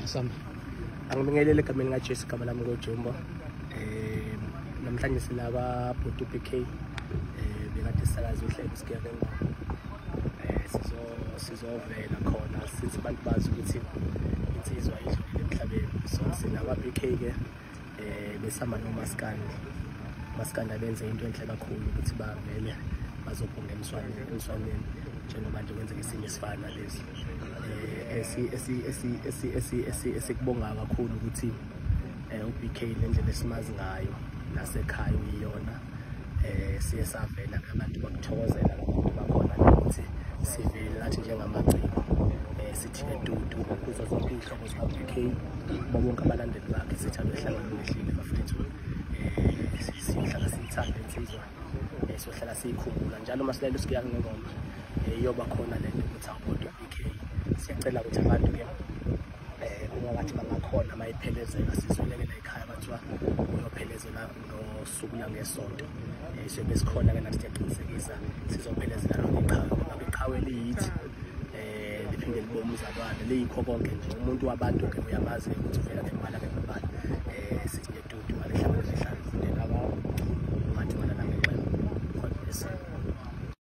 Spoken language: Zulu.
Sam. Angibingelele egameni kaJesu, igama lami ngoJumbo. Namhlanje sila kwa-Bhuti BK, bekade sisakaza uhlelo Sigiya Ngengoma. Sizovela khona sithi abantu bazi ukuthi insizwa idlulile emhlabeni. So sila kwa-BK ke, besihamba noMaskandi. Maskandi abenze into enhle kakhulu ukuthi bavele bazobhunga emswaneni njengoba nje kwenzeka isimo esifana nalesi. Esikubonga kakhulu ukuthi uBK nendlela esimazi ngayo nasekhaya uyiyona, siye savela abantu bakuthokozela abantu bakhona ukuthi sivele nathi njengamaciko, sithi dudu kuzo zonke iy'hlobo zika-BK, bonke abalandeli bakhe, sithi abehlangana nehlile bafethu. Siyohlala siyithanda insizwa, siyohlala siyikhumbula njalo uma silalela uSigiya Ngengoma, iyoba khona lento ukuthi awukodwa BK. Siyacela ukuthi abantu-ke uma bathi bangakhona mayiphelezela, sizolekela ekhaya, bathiwa uyophelezela ngosuku langesonto. Siyobe sikhona-ke nathi, siyaqinisekisa sizophelezela lona iqhawe, ngoba iqhawe liyithi liphinde libe umzalwane, liyikho konke nje, umuntu wabantu-ke uyamazi ukuthi uvela ngemibala ngemibala.